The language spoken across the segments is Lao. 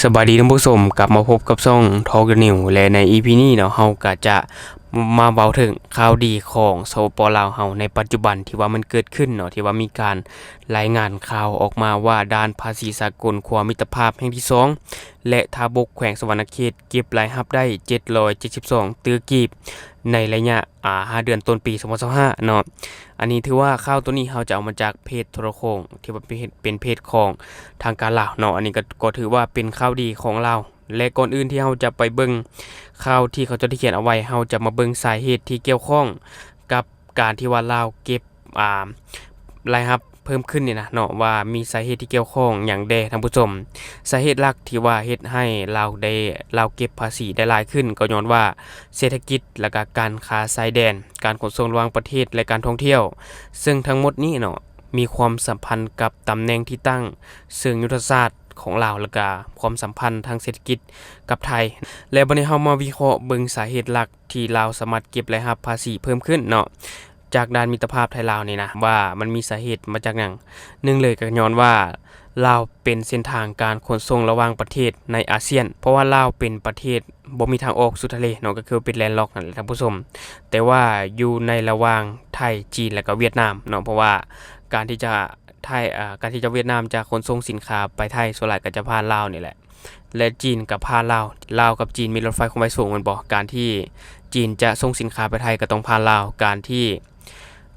ສະບາຍດີທ່ານຜູ້ຊົມ, ກັບມາພົບກັບຊ່ອງ Talk the News ແລະ ໃນ ອີ ພີ ນີ້ເນາະ ເຮົາກະຈະມາເວົ້າເຖິງຂ່າວດີຂອງ ສປປ ລາວເຮົາໃນປັດຈຸບັນ ທີ່ວ່າມັນເກີດຂຶ້ນເນາະ, ທີ່ວ່າມີການລາຍງານຂ່າວອອກມາວ່າ ດ່ານພາສີສາກົນຂົວມິດຕະພາບແຫ່ງທີສອງ ແລະ ທ່າບົກ ແຂວງສະຫວັນນະເຂດ ເກັບລາຍຮັບໄດ້ເຈັດຮ້ອຍເຈັດສິບສອງຕື້ກີບ ໃນໄລຍະ ອາ ຫ້າເດືອນຕົ້ນປີສອງພັນຊາວຫ້າເນາະ. ອັນນີ້ຖືວ່າຂ່າວໂຕນີ້ເຮົາຈະເອົາມາຈາກເພຈໂທລະໂຄ່ງ ທີ່ວ່າເປັນເພຈ ເປັນເພຈຂອງທາງການລາວເນາະ. ອັນນີ້ກໍ ກໍຖືວ່າເປັນຂ່າວດີຂອງລາວ ແລະ ກ່ອນອື່ນທີ່ເຮົາຈະໄປເບິ່ງຂ່າວທີ່ເຂົາເຈົ້າໄດ້ຂຽນເອົາໄວ້, ເຮົາຈະມາເບິ່ງສາເຫດທີ່ກ່ຽວຂ້ອງກັບການທີ່ວ່າລາວເກັບ ອາ ລາຍຮັບເພີ່ມຂຶ້ນນີ້ນະເນາະ ວ່າມີສາເຫດທີ່ກ່ຽວຂ້ອງຫຍັງແດ່ທ່ານຜູ້ຊົມ. ສາເຫດຫຼັກທີ່ວ່າເຮັດໃຫ້ລາວໄດ້ ລາວເກັບພາສີໄດ້ຫຼາຍຂຶ້ນ ກໍຍ້ອນວ່າເສດຖະກິດ ແລະ ກະການຄ້າຊາຍແດນ, ການຂົນສົ່ງລະຫວ່າງປະເທດ ແລະ ການທ່ອງທ່ຽວ, ເຊິ່ງທັງໝົດນີ້ເນາະ ມີຄວາມສຳພັນກັບຕຳແໜ່ງທີ່ຕັ້ງເຊີງຍຸດທະສາດຂອງລາວ ແລະ ກະຄວາມສຳພັນທາງເສດຖະກິດກັບໄທ. ແລະ ບັດນີ້ເຮົາມາວິເຄາະເບິ່ງສາເຫດຫຼັກ ທີ່ລາວສາມາດເກັບລາຍຮັບພາສີເພີ່ມຂຶ້ນເນາະ ຈາກດ່ານມິດຕະພາບໄທລາວນີ້ນະ ວ່າມັນມີສາເຫດມາຈາກຫຍັງ. ໜຶ່ງເລີຍກໍຍ້ອນວ່າລາວເປັນເສັ້ນທາງການຂົນສົ່ງລະຫວ່າງປະເທດໃນອາຊຽນ, ເພາະວ່າລາວເປັນປະເທດບໍ່ມີທາງອອກສູ່ທະເລເນາະ, ກໍຄືເປັນແລນລັອກຫັ້ນແຫຼະທ່ານຜູ້ຊົມ. ແຕ່ວ່າຢູ່ໃນລະຫວ່າງໄທ, ຈີນ ແລະ ກໍຫວຽດນາມເນາະ, ເພາະວ່າການທີ່ຈະໄທ ອາ ການທີ່ຈະຫວຽດນາມຈະຂົນສົ່ງສິນຄ້າໄປໄທ ສ່ວນຫຼາຍກໍຈະຜ່ານລາວນີ້ແຫຼະ. ແລະ ຈີນກໍຜ່ານລາວ, ລາວກັບຈີນມີລົດໄຟຄວາມໄວສູງແມ່ນບໍ່? ການທີ່ຈີນຈະສົ່ງສິນຄ້າໄປໄທກໍຕ້ອງຜ່ານລາວ, ການທີ່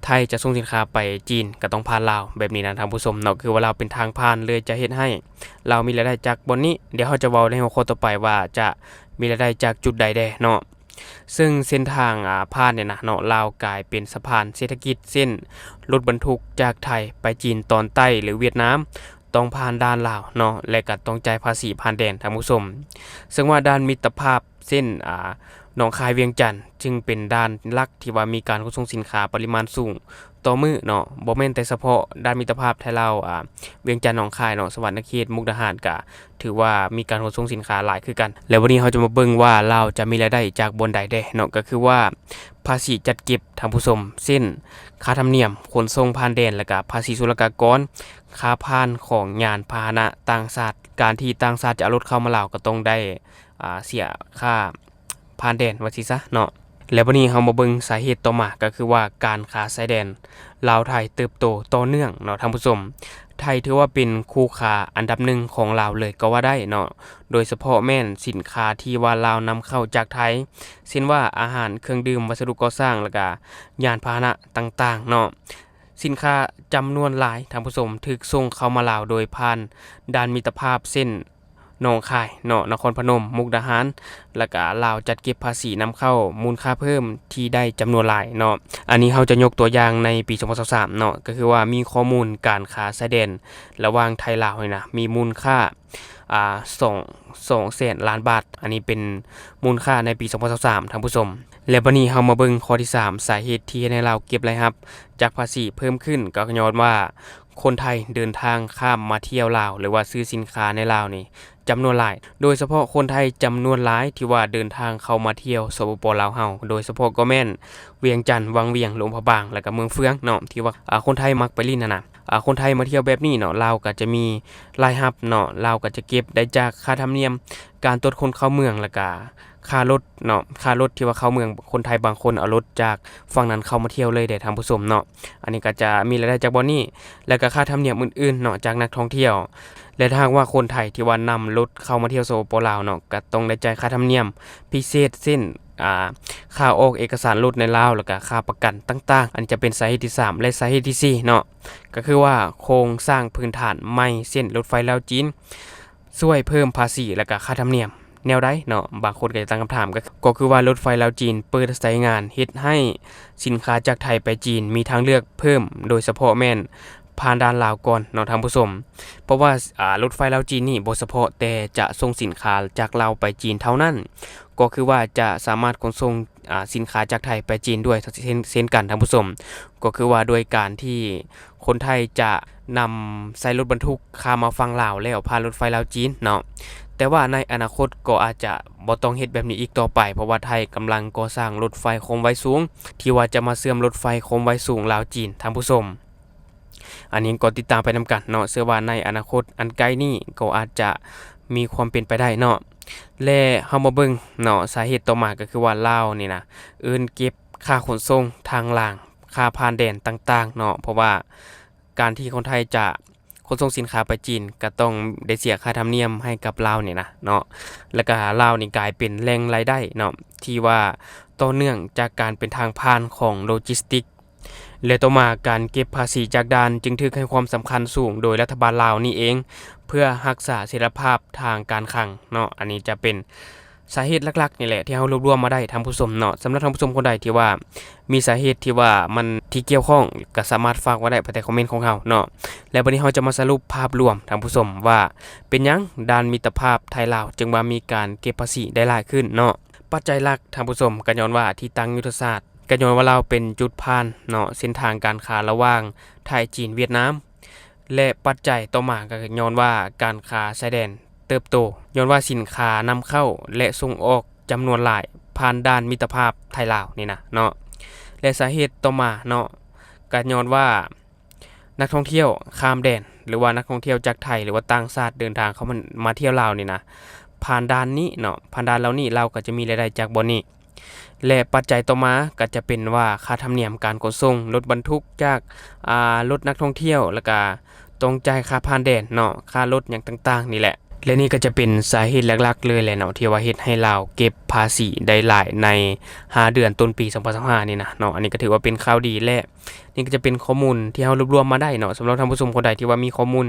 ໄທຈະສົ່ງສິນຄ້າໄປຈີນກໍຕ້ອງຜ່ານລາວ ແບບນີ້ນະທ່ານຜູ້ຊົມເນາະ. ຄືວ່າລາວເປັນທາງຜ່ານ ເລີຍຈະເຮັດໃຫ້ລາວມີລາຍໄດ້ຈາກບ່ອນນີ້. ດຽວເຮົາຈະເວົ້າໃນຫົວຂໍ້ຕໍ່ໄປວ່າຈະມີລາຍໄດ້ຈາກຈຸດໃດແດ່ເນາະ. ເຊິ່ງເສັ້ນທາງ ອາ ຜ່ານນີ້ນະເນາະ ລາວກາຍເປັນສະພານເສດຖະກິດ ເຊັ່ນ ລົດບັນທຸກຈາກໄທໄປຈີນຕອນໃຕ້ ຫຼື ຫວຽດນາມ ຕ້ອງຜ່ານດ່ານລາວເນາະ ແລະ ກໍຕ້ອງຈ່າຍພາສີຜ່ານແດນທ່ານຜູ້ຊົມ. ເຊິ່ງວ່າດ່ານມິດຕະພາບ ເຊັ່ນ ອາ ໜອງຄາຍ ວຽງຈັນ ຈຶ່ງເປັນດ່ານຫຼັກທີ່ວ່າມີການຂົນສົ່ງສິນຄ້າປະລິມານສູງຕໍ່ມື້ເນາະ, ບໍ່ແມ່ນແຕ່ສະເພາະດ່ານມິດຕະພາບໄທລາວ ອາ ວຽງຈັນ ໜອງຄາຍເນາະ, ສະຫວັນນະເຂດ ມຸກດາຫານ ກະຖືວ່າມີການຂົນສົ່ງສິນຄ້າຫຼາຍຄືກັນ. ແລ້ວບັດນີ້ເຮົາຈະມາເບິ່ງວ່າລາວຈະມີລາຍໄດ້ຈາກບ່ອນໃດແດ່ເນາະ, ກໍຄືວ່າພາສີຈັດເກັບທ່ານຜູ້ຊົມ ເຊັ່ນ ຄ່າທຳນຽມຂົນສົ່ງຜ່ານແດນ ແລ້ວກະພາສີສຸລະກາກອນ, ຄ່າຜ່ານຂອງຍານພາຫະນະຕ່າງຊາດ, ການທີ່ຕ່າງຊາດຈະເອົາລົດເຂົ້າມາລາວກໍຕ້ອງໄດ້ ອາ ເສຍຄ່າ ຜ່ານແດນວ່າຊີ້ຊະເນາະ. ແລ້ວບັດນີ້ເຮົາມາເບິ່ງສາເຫດຕໍ່ມາ ກໍຄືວ່າການຄ້າຊາຍແດນລາວໄທເຕີບໂຕຕໍ່ເນື່ອງເນາະທ່ານຜູ້ຊົມ. ໄທຖືວ່າເປັນຄູ່ຄ້າອັນດັບໜຶ່ງຂອງລາວເລີຍກໍວ່າໄດ້ເນາະ, ໂດຍສະເພາະແມ່ນສິນຄ້າທີ່ວ່າລາວນຳເຂົ້າຈາກໄທ ເຊັ່ນວ່າອາຫານ, ເຄື່ອງດື່ມ, ວັດສະດຸກໍ່ສ້າງ ແລ້ວກະຍານພາຫະນະຕ່າງໆເນາະ. ສິນຄ້າຈຳນວນຫຼາຍທ່ານຜູ້ຊົມ ຖືກສົ່ງເຂົ້າມາລາວໂດຍຜ່ານດ່ານມິດຕະພາບ ເຊັ່ນ ໜອງຄາຍເນາະ, ນະຄອນພະນົມ, ມຸກດາຫານ ແລ້ວກະລາວຈັດເກັບພາສີນຳເຂົ້າມູນຄ່າເພີ່ມທີ່ໄດ້ຈຳນວນຫຼາຍເນາະ. ອັນນີ້ເຮົາຈະຍົກຕົວຢ່າງໃນປີສອງພັນຊາວສາມເນາະ, ກໍຄືວ່າມີຂໍ້ມູນການຄ້າຊາຍແດນລະຫວ່າງໄທລາວນີ້ນະ ມີມູນຄ່າ ອາ ສອງ ສອງແສນລ້ານບາດ. ອັນນີ້ເປັນມູນຄ່າໃນປີສອງພັນຊາວສາມທ່ານຜູ້ຊົມ. ແລະ ບັດນີ້ເຮົາມາເບິ່ງຂໍ້ທີສາມ ສາເຫດທີ່ເຮັດໃຫ້ລາວເກັບລາຍຮັບຈາກພາສີເພີ່ມຂຶ້ນ ກໍຍ້ອນວ່າ ຄົນໄທເດີນທາງຂ້າມມາທ່ຽວລາວ ຫຼືວ່າຊື້ສິນຄ້າໃນລາວນີ້ຈຳນວນຫຼາຍ, ໂດຍສະເພາະຄົນໄທຈຳນວນຫຼາຍທີ່ວ່າເດີນທາງເຂົ້າມາທ່ຽວ ສປປ ລາວເຮົາ, ໂດຍສະເພາະກໍແມ່ນວຽງຈັນ, ວັງວຽງ, ຫຼວງພະບາງ ແລ້ວກໍເມືອງເຟືອງເນາະ, ທີ່ວ່າ ອາ ຄົນໄທມັກໄປຫຼິ້ນຫັ້ນນະ. ອາ ຄົນໄທມາທ່ຽວແບບນີ້ເນາະ, ລາວກໍຈະມີລາຍຮັບເນາະ, ລາວກໍຈະເກັບໄດ້ຈາກຄ່າທຳນຽມ ການກວດຄົນເຂົ້າເມືອງ ແລ້ວກະຄ່າລົດເນາະ, ຄ່າລົດທີ່ວ່າເຂົ້າເມືອງ ຄົນໄທບາງຄົນເອົາລົດຈາກຝັ່ງນັ້ນເຂົ້າມາທ່ຽວເລີຍເດ້ທ່ານຜູ້ຊົມເນາະ. ອັນນີ້ກໍຈະມີລາຍໄດ້ຈາກບ່ອນນີ້ ແລ້ວກໍຄ່າທຳນຽມອື່ນໆເນາະ ຈາກນັກທ່ອງທ່ຽວ. ແລະ ຖ້າຫາກວ່າຄົນໄທທີ່ວ່ານຳລົດເຂົ້າມາທ່ຽວ ສປປ ລາວເນາະ ກໍຕ້ອງໄດ້ຈ່າຍຄ່າທຳນຽມພິເສດ ເຊັ່ນ ອາ ຄ່າອອກເອກະສານລົດໃນລາວ ແລ້ວກໍຄ່າປະກັນຕ່າງໆ. ອັນນີ້ຈະເປັນສາເຫດທີສາມ ແລະ ສາເຫດທີສີ່ເນາະ, ກໍຄືວ່າໂຄງສ້າງພື້ນຖານໃໝ່ ເຊັ່ນ ລົດໄຟລາວ-ຈີນ ຊ່ວຍເພີ່ມພາສີ ແລ້ວກະຄ່າທຳນຽມແນວໃດເນາະ? ບາງຄົນກໍຈະຕັ້ງຄຳຖາມ ກໍ ກໍຄືວ່າລົດໄຟລາວ-ຈີນເປີດໃຊ້ງານ ເຮັດໃຫ້ສິນຄ້າຈາກໄທໄປຈີນມີທາງເລືອກເພີ່ມ, ໂດຍສະເພາະແມ່ນຜ່ານດ່ານລາວກ່ອນເນາະທ່ານຜູ້ຊົມ. ເພາະວ່າ ອາ ລົດໄຟລາວ-ຈີນນີ້ບໍ່ສະເພາະແຕ່ຈະສົ່ງສິນຄ້າຈາກລາວໄປຈີນເທົ່ານັ້ນ, ກໍຄືວ່າຈະສາມາດຂົນສົ່ງ ອາ ສິນຄ້າຈາກໄທໄປຈີນດ້ວຍເຊັ່ນ ເຊັ່ນກັນທ່ານຜູ້ຊົມ. ກໍຄືວ່າໂດຍການທີ່ຄົນໄທຈະນຳໃສ່ລົດບັນທຸກຂ້າມມາຝັ່ງລາວ ແລ້ວຜ່ານລົດໄຟລາວ-ຈີນເນາະ. ແຕ່ວ່າໃນອະນາຄົດກໍອາດຈະບໍ່ຕ້ອງເຮັດແບບນີ້ອີກຕໍ່ໄປ, ເພາະວ່າໄທກຳລັງກໍ່ສ້າງລົດໄຟຄວາມໄວສູງ ທີ່ວ່າຈະມາເຊື່ອມລົດໄຟຄວາມໄວສູງລາວ-ຈີນ ທ່ານຜູ້ຊົມ. ອັນນີ້ກໍຕິດຕາມໄປນຳກັນເນາະ, ເຊື່ອວ່າໃນອະນາຄົດອັນໃກ້ນີ້ກໍອາດຈະ ມີຄວາມເປັນໄປໄດ້ເນາະ. ແລະເຮົາມາເບິ່ງເນາະ ສາເຫດຕໍ່ມາກໍຄືວ່າລາວນີ້ນະ ເອີ້ນເກັບຄ່າຂົນສົ່ງທາງລາງ ຄ່າຜ່ານແດນຕ່າງໆເນາະ ເພາະວ່າການທີ່ຄົນໄທຈະຂົນສົ່ງສິນຄ້າໄປຈີນ ກໍຕ້ອງໄດ້ເສຍຄ່າທຳນຽມໃຫ້ກັບລາວນີ້ນະເນາະ. ແລ້ວກໍລາວນີ້ກາຍເປັນແຫຼ່ງລາຍໄດ້ເນາະ ທີ່ວ່າຕໍ່ເນື່ອງຈາກການເປັນທາງຜ່ານຂອງໂລຈິສຕິກ. ແລະຕໍ່ມາການເກັບພາສີຈາກດ່ານຈຶ່ງຖືກໃຫ້ຄວາມສຳຄັນສູງໂດຍລັດຖະບານລາວນີ້ເອງ ເພື່ອຮັກສາເສດຖະພາບທາງການຄັງເນາະ. ອັນນີ້ຈະເປັນສາເຫດຫຼັກໆນີ້ແຫຼະ ທີ່ເຮົາລວບລວມມາໄດ້ທ່ານຜູ້ຊົມເນາະ. ສຳລັບທ່ານຜູ້ຊົມຄົນໃດທີ່ວ່າມີສາເຫດທີ່ວ່າມັນ ທີ່ກ່ຽວຂ້ອງ ກໍສາມາດຝາກໄວ້ໄດ້ພາຍໃຕ້ຄອມເມັນຂອງເຮົາເນາະ. ແລະບັດນີ້ເຮົາຈະມາສະຫຼຸບພາບລວມທ່ານຜູ້ຊົມວ່າ ເປັນຫຍັງດ່ານມິດຕະພາບໄທລາວຈຶ່ງວ່າມີການເກັບພາສີໄດ້ຫຼາຍຂຶ້ນເນາະ. ປັດໄຈຫຼັກທ່ານຜູ້ຊົມ ກໍຍ້ອນວ່າທີ່ຕັ້ງຍຸດທະສາດ ກໍຍ້ອນວ່າລາວເປັນຈຸດຜ່ານເນາະ ເສັ້ນທາງການຄ້າລະຫວ່າງໄທ ຈີນ ຫວຽດນາມ ແລະປັດໄຈຕໍ່ມາກໍຍ້ອນວ່າການຄ້າຊາຍແດນເຕີບໂຕ ຍ້ອນວ່າສິນຄ້ານຳເຂົ້າ ແລະສົ່ງອອກຈຳນວນຫຼາຍ ຜ່ານດ່ານມິດຕະພາບໄທລາວນີ້ນະເນາະ. ແລະສາເຫດຕໍ່ມາເນາະ ກໍຍ້ອນວ່ານັກທ່ອງທ່ຽວຂ້າມແດນ ຫຼືວ່ານັກທ່ອງທ່ຽວຈາກໄທ ຫຼືວ່າຕ່າງຊາດເດີນທາງເຂົ້າມາ ມາທ່ຽວລາວນີ້ນະ ຜ່ານດ່ານນີ້ເນາະ ຜ່ານດ່ານເຫຼົ່ານີ້ ລາວກໍຈະມີລາຍໄດ້ຈາກບ່ອນນີ້. ແລະປັດໄຈຕໍ່ມາກໍຈະເປັນວ່າຄ່າທຳນຽມການຂົນສົ່ງລົດບັນທຸກຈາກ ອ່າ ລົດນັກທ່ອງທ່ຽວ ແລ້ວກະຕ້ອງຈ່າຍຄ່າຜ່ານແດນເນາະ ຄ່າລົດຫຍັງຕ່າງໆນີ້ແຫຼະ. ແລະນີ້ກໍຈະເປັນສາເຫດຫຼັກໆເລີຍແຫຼະເນາະ ທີ່ວ່າເຮັດໃຫ້ລາວເກັບພາສີໄດ້ຫຼາຍໃນຫ້າເດືອນຕົ້ນປີສອງພັນຊາວຫ້ານີ້ນະເນາະ. ອັນນີ້ກໍຖືວ່າເປັນຂ່າວດີ ແລະນີ້ກໍຈະເປັນຂໍ້ມູນທີ່ເຮົາລວບລວມມາໄດ້ເນາະ. ສຳລັບທ່ານຜູ້ຊົມຄົນໃດທີ່ວ່າມີຂໍ້ມູນ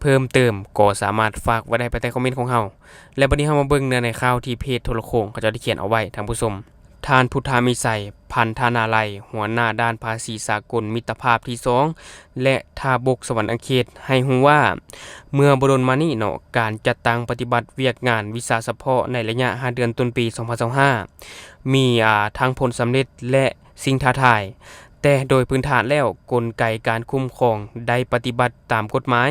ເພີ່ມເຕີມ ກໍສາມາດຝາກໄວ້ໄດ້ພາຍໃຕ້ຄອມເມັນຂອງເຮົາ. ແລະບັດນີ້ເຮົາມາເບິ່ງເນື້ອໃນຂ່າວທີ່ເພຈໂທລະໂຂງເຂົາເຈົ້າໄດ້ຂຽນເອົາໄວ້ທ່ານຜູ້ຊົມ. ທ່ານ ພຸດທາມິໄຊ ພັນທະນາໄລ ຫົວໜ້າດ່ານພາສີສາກົນມິດຕະພາບທີສອງ ແລະ ທ່າບົກສະຫວັນນະເຂດ ໃຫ້ຮູ້ວ່າ ເມື່ອບໍ່ດົນມານີ້ເນາະ ການຈັດຕັ້ງປະຕິບັດວຽກງານວິຊາສະເພາະໃນໄລຍະຫ້າເດືອນຕົ້ນປີສອງພັນຊາວຫ້າ ມີ ອາ ທັງຜົນສຳເລັດ ແລະ ສິ່ງທ້າທາຍ, ແຕ່ໂດຍພື້ນຖານແລ້ວ ກົນໄກການຄຸ້ມຄອງໄດ້ປະຕິບັດຕາມກົດໝາຍ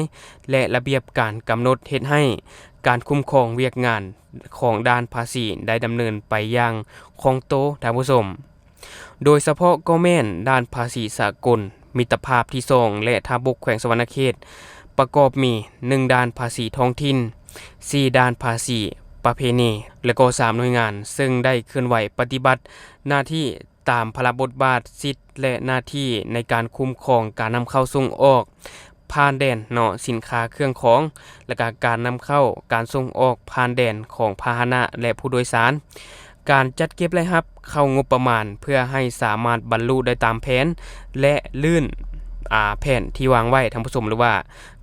ແລະ ລະບຽບການກຳນົດ ເຮັດໃຫ້ການຄຸ້ມຄອງວຽກງານ ຂອງດ່ານພາສີໄດ້ດຳເນີນໄປຢ່າງຄ່ອງໂຕ, ທ່ານຜູ້ຊົມ. ໂດຍສະເພາະກໍແມ່ນດ່ານພາສີສາກົນມິດຕະພາບທີສອງ ແລະ ທ່າບົກແຂວງສະຫວັນນະເຂດ ປະກອບມີ ໜຶ່ງ ດ່ານພາສີທ້ອງຖິ່ນ, ສີ່ ດ່ານພາສີປະເພນີ ແລະ ກໍ ສາມ ໜ່ວຍງານ ເຊິ່ງໄດ້ເຄື່ອນໄຫວປະຕິບັດໜ້າທີ່ຕາມພາລະບົດບາດ, ສິດ ແລະ ໜ້າທີ່ໃນການຄຸ້ມຄອງການນຳເຂົ້າສົ່ງອອກ ຜ່ານແດນເນາະ ສິນຄ້າເຄື່ອງຂອງ ແລະກະການນຳເຂົ້າ ການສົ່ງອອກຜ່ານແດນຂອງພາຫະນະ ແລະ ຜູ້ໂດຍສານ, ການຈັດເກັບລາຍຮັບເຂົ້າງົບປະມານ ເພື່ອໃຫ້ສາມາດບັນລຸໄດ້ຕາມແຜນ ແລະ ລື່ນ ອາ ແຜນທີ່ວາງໄວ້ ທ່ານຜູ້ຊົມ ຫຼືວ່າ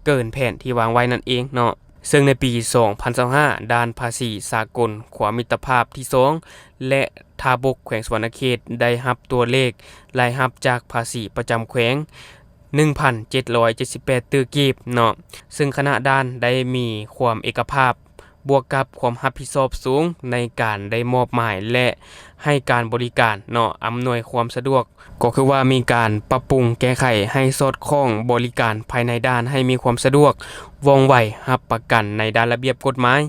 ເກີນແຜນທີ່ວາງໄວ້ນັ້ນເອງເນາະ. ເຊິ່ງໃນປີສອງພັນຊາວຫ້າ ດ່ານພາສີສາກົນຂົວມິດຕະພາບທີສອງ ແລະ ທ່າບົກແຂວງສະຫວັນນະເຂດ ໄດ້ຮັບຕົວເລກລາຍຮັບຈາກພາສີປະຈຳແຂວງ ໜຶ່ງພັນເຈັດຮ້ອຍເຈັດສິບແປດຕື້ກີບເນາະ, ເຊິ່ງຄະນະດ່ານໄດ້ມີຄວາມເອກະພາບ ບວກກັບຄວາມຮັບຜິດຊອບສູງໃນການໄດ້ມອບໝາຍ ແລະ ໃຫ້ການບໍລິການເນາະ ອຳນວຍຄວາມສະດວກ, ກໍຄືວ່າມີການປັບປຸງແກ້ໄຂໃຫ້ສອດຄ່ອງບໍລິການພາຍໃນດ່ານໃຫ້ມີຄວາມສະດວກ, ວ່ອງໄວ, ຮັບປະກັນໃນດ້ານລະບຽບກົດໝາຍ,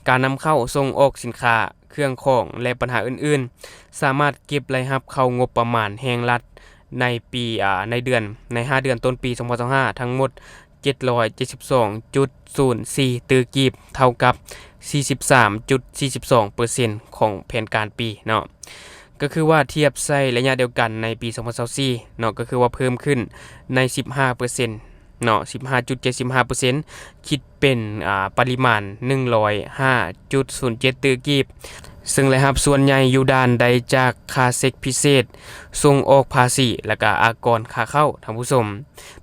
ການນຳເຂົ້າສົ່ງອອກສິນຄ້າ, ເຄື່ອງຂອງ ແລະ ບັນຫາອື່ນໆ, ສາມາດເກັບລາຍຮັບເຂົ້າງົບປະມານແຫ່ງລັດໃນປີ, ອາ, ໃນເດືອນ, ໃນຫ້າເດືອນຕົ້ນປີສອງພັນຊາວຫ້າ ທັງໝົດເຈັດຮ້ອຍເຈັດສິບສອງຈຸດສູນສີ່ຕື້ກີບ, ເທົ່າກັບສີ່ສິບສາມຈຸດສີ່ສິບສອງເປີເຊັນຂອງແຜນການປີເນາະ. ກໍຄືວ່າທຽບໃສ່ໄລຍະດຽວກັນໃນປີສອງພັນຊາວສີ່ເນາະ, ກໍຄືວ່າເພີ່ມຂຶ້ນໃນສິບຫ້າເປີເຊັນ ເນາະ ສິບຫ້າຈຸດເຈັດສິບຫ້າເປີເຊັນ ຄິດເປັນ, ອາ, ປະລິມານໜຶ່ງຮ້ອຍຫ້າຈຸດສູນເຈັດຕື້ກີບ, ເຊິ່ງລາຍຮັບສ່ວນໃຫຍ່ຢູ່ດ່ານໄດ້ຈາກຄ່າເຊັກພິເສດ, ສົ່ງອອກພາສີ ແລະກະອາກອນຂາເຂົ້າ, ທ່ານຜູ້ຊົມ.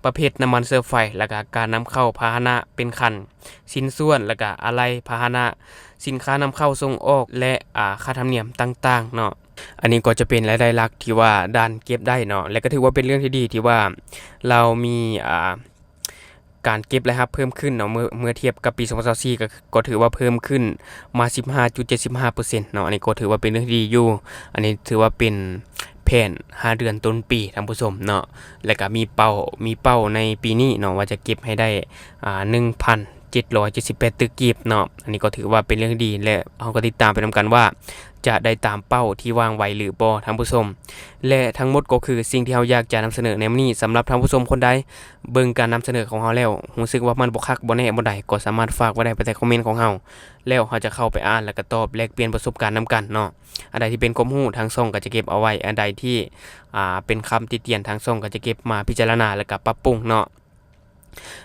ປະເພດນ້ຳມັນເຊື້ອໄຟ ແລະກະການນຳເຂົ້າພາຫະນະເປັນຄັນ, ຊິ້ນສ່ວນ ແລະກະອາໄຫຼ່ພາຫະນະ, ສິນຄ້ານຳເຂົ້າສົ່ງອອກ ແລະ ອາ, ຄ່າທຳນຽມຕ່າງໆເນາະ. ອັນນີ້ກໍຈະເປັນລາຍໄດ້ຫຼັກທີ່ວ່າດ່ານເກັບໄດ້ເນາະ ແລະກໍຖືວ່າເປັນເລື່ອງທີ່ດີທີ່ວ່າລາວມີ, ອາ, ການເກັບລາຍຮັບເພີ່ມຂຶ້ນເນາະ ເມື່ອ, ເມື່ອທຽບກັບປີສອງພັນຊາວສີ່ ກໍ, ກໍຖືວ່າເພີ່ມຂຶ້ນມາສິບຫ້າຈຸດເຈັດສິບຫ້າເປີເຊັນເນາະ. ອັນນີ້ກໍຖືວ່າເປັນເລື່ອງທີ່ດີຢູ່, ອັນນີ້ຖືວ່າເປັນແຜນຫ້າເດືອນຕົ້ນປີ ທ່ານຜູ້ຊົມເນາະ ແລະກໍມີເປົ້າ, ມີເປົ້າໃນປີນີ້ເນາະ ວ່າຈະເກັບໃຫ້ໄດ້, ອາ, ໜຶ່ງພັນ ເຈັດຮ້ອຍເຈັດສິບແປດຕຶກກີບເນາະ. ອັນນີ້ກໍຖືວ່າເປັນເລື່ອງທີ່ດີ ແລະ ເຮົາກໍຕິດຕາມໄປນຳກັນວ່າ ຈະໄດ້ຕາມເປົ້າທີ່ວາງໄວ້ຫຼືບໍ່ທ່ານຜູ້ຊົມ. ແລະ ທັງໝົດກໍຄືສິ່ງທີ່ເຮົາຢາກຈະນຳສະເໜີໃນມື້ນີ້. ສຳລັບທ່ານຜູ້ຊົມຄົນໃດເບິ່ງການນຳສະເໜີຂອງເຮົາແລ້ວ ຮູ້ສຶກວ່າມັນບໍ່ຄັກບໍ່ແນ່ບ່ອນໃດ ກໍສາມາດຝາກໄວ້ໄດ້ພາຍໃຕ້ຄອມເມັນຂອງເຮົາ ແລ້ວເຮົາຈະເຂົ້າໄປອ່ານ ແລະ ກໍຕອບແລກປ່ຽນປະສົບການນຳກັນເນາະ. ອັນໃດທີ່ເປັນຄວາມຮູ້ ທາງຊ່ອງກໍຈະເກັບເອົາໄວ້, ອັນໃດທີ່ ອ່າ ເປັນຄຳຕິຕຽນ ທາງຊ່ອງກໍຈະເກັບມາພິຈາລະນາ ແລະ ກໍປັບປຸງເນາະ.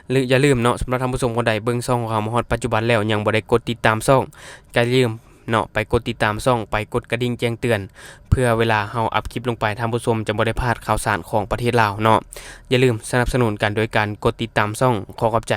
ຫຼື ຢ່າລືມເນາະ, ສຳລັບທ່ານຜູ້ຊົມຄົນໃດເບິ່ງຊ່ອງຂອງເຮົາມາຮອດປັດຈຸບັນແລ້ວ ຍັງບໍ່ໄດ້ກົດຕິດຕາມຊ່ອງ ກໍຢ່າລືມເນາະ, ໄປກົດຕິດຕາມຊ່ອງ, ໄປກົດກະດິ່ງແຈ້ງເຕືອນ ເພື່ອເວລາເຮົາອັບຄລິບລົງໄປ ທ່ານຜູ້ຊົມຈະບໍ່ໄດ້ພາດຂ່າວສານຂອງປະເທດລາວເນາະ. ຢ່າລືມສະໜັບສະໜູນກັນໂດຍການກົດຕິດຕາມຊ່ອງ. ຂໍຂອບໃຈ.